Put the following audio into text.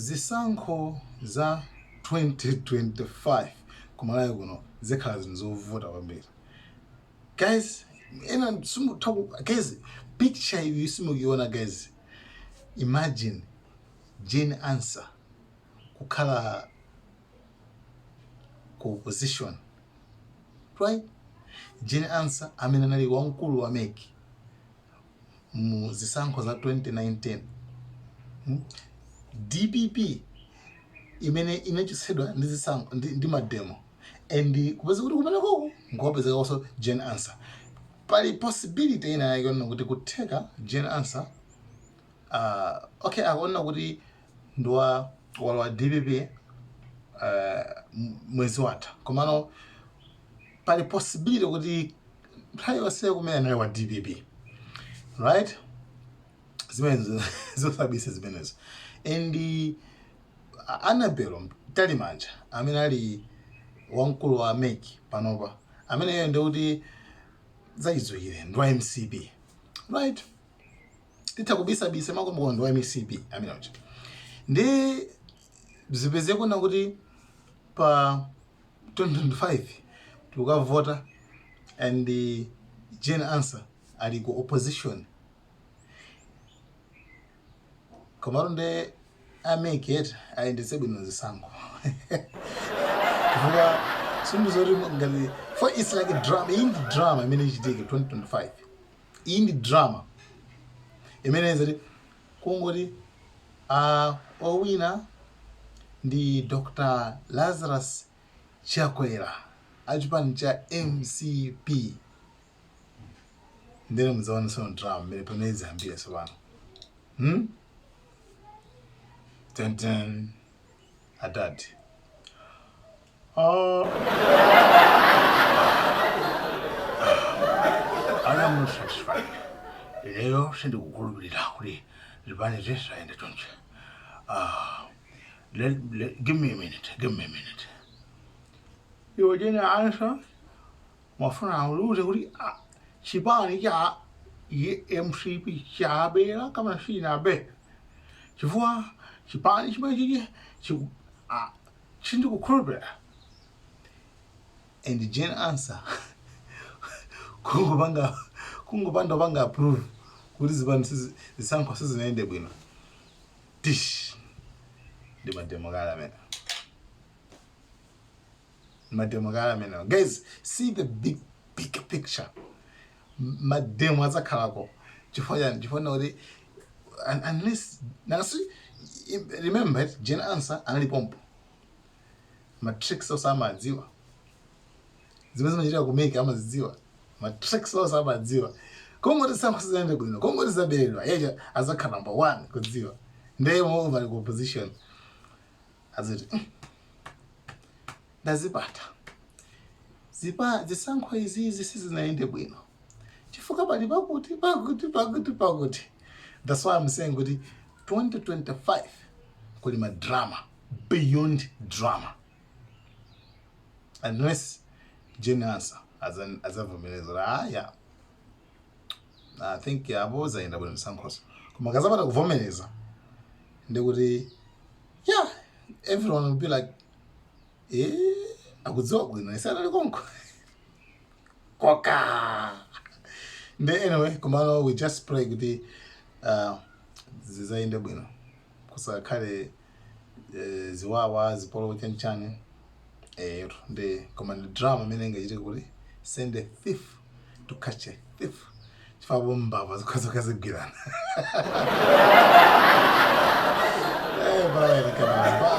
Zisankho za 2025 ku Malawi kuno zikhala zinthu zovuta kwambiri. Guys, ena simutha guys, picture iyi simukuiona guys. Imagine Jane Ansah kukhala ku opposition. Right? Jane Ansah amene anali wamkulu wa MEC mu zisankho za 2019 DPP imene inachotsedwa ndi zisankho ndi mademo and kupeza kuti kumenekoko nkuwapezekanso Jane Ansah pali possibility ina yake yonena kuti kutheka Jane Ansah okay akuona kuti ndiwa walowa DPP mwezi watha komano pali possibility kuti nthawi yonse kumene anali wa DPP right zimenezo zosabisa zimenezo and Annabel Mtalimanja amene ali wamkulu wa MEC panopa ameneyo ndikuti zachidziwikire ndi wa MCP right titha kubisabisa makombo ndi wa MCP amene uja ndi zipeze kuna kuti pa 2025 tikukavota and Jane Ansah ali ku opposition komatu nde a MEC eti ayendetse bwino zisankho chifukwa sindizoti ngati for it's like a drama iyi ndi drama imene ichitike 2025 iyi ndi drama imene izati kungoti owina ndi Dr Lazarus Chakwera achipani cha MCP ndene mudzaona tsono drama mmene pamene izayambire tsopano Ten ten adadi oh. I am not satisfied. Lero sindikukhulupirira kuti zipani zisayenda chonchi. Ah, give me a minute, give me a minute. Iwe Jane Ansah mwafuna muluze kuti ah, chipani cha MCP chabera kama sinabe chifukwa chipani chimene chichi ah, sindikukhulupirira and Jane Ansah kungopanga kungopanda panga approve kuti zipani zisankho sizinayende bwino tish ndi mademo kale amene mademo kale amene guys see the big big picture mademo adzakhalako chifukwa chani chifukwa kuti unless nasi remember Jane Ansah anali pompo ma tricks onse amadziwa zimene zimachitika ku MEC amazidziwa ma tricks onse amadziwa kongoti zisankho sizayende bwino kongoti zaberedwa yecha azakhala number one kudziwa ndiye moreover ali ku opposition aziti ndazipata zipa zisankho izizi sizinayende bwino chifukwa pali pakuti pakuti pakuti pakuti that's why I'm saying kuti 2025 kuli ma drama beyond drama unless Jane Ansah azavomereza kuti ah yeah I think apo zayenda bwino zisankhozo koma akazapanda kuvomereza ndikuti yeah everyone will be like eh akudziwa bwino ise anali konko koka nde anyway komano we just pray kuti zizayende bwino kusakhale ziwawa zipolowe chanichani eh ndi koma ndi drama imene ingachitike kuti send a thief to catch a thief chifukwa mbava zokha zigwirana eh bye bye.